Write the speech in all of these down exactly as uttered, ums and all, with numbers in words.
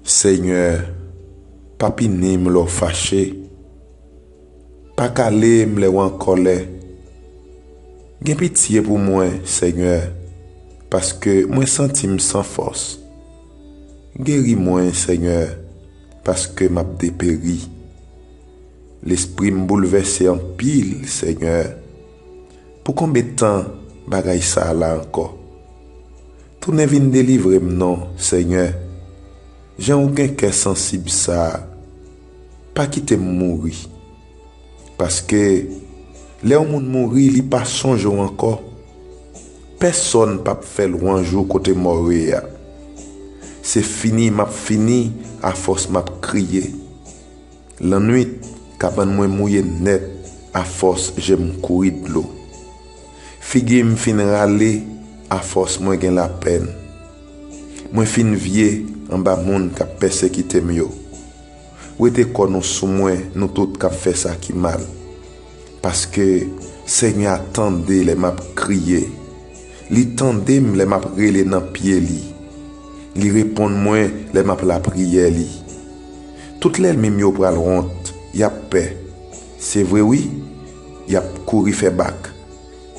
Senyè, pa pini m lè w fache. Pa kale m lè w an kòlè. Gen pitye pou mwen, Senyè, paske mwen santi m san fòs. Geri mwen, Senyè, paske m ap deperi. Lespri m boulvèse anpil, Senyè. Pou konbyen tan bagay sa a la ankò? Tounen vin delivre m non, Senyè. Jan ou gen kè sansib sa a, pa kite m mouri. Paske lè yon moun mouri, li pa sonje w ankò. Pèsonn p ap fè lwanj ou kote mò yo ye a. Se fini m ap fini afòs m ap kriye. Lannwit, kabann mwen mouye nèt afòs je m kouri dlo. Figi m fin rale afòs mwen gen lapèn. Mwen fin vye anba moun k ap pèsekite m yo. Wete kò nou sou mwen, nou tout k ap fè sa ki mal. Paske Senyè a tande lè m ap kriye. Li tande m lè m ap rele nan pye li. Li reponn mwen lè m ap lapriyè li. Tout lènmi m yo pral wont, y ap pè. Se vre wi, y ap kouri fè bak.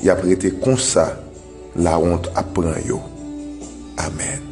Y ap rete konsa, lawont ap pran yo. Amèn.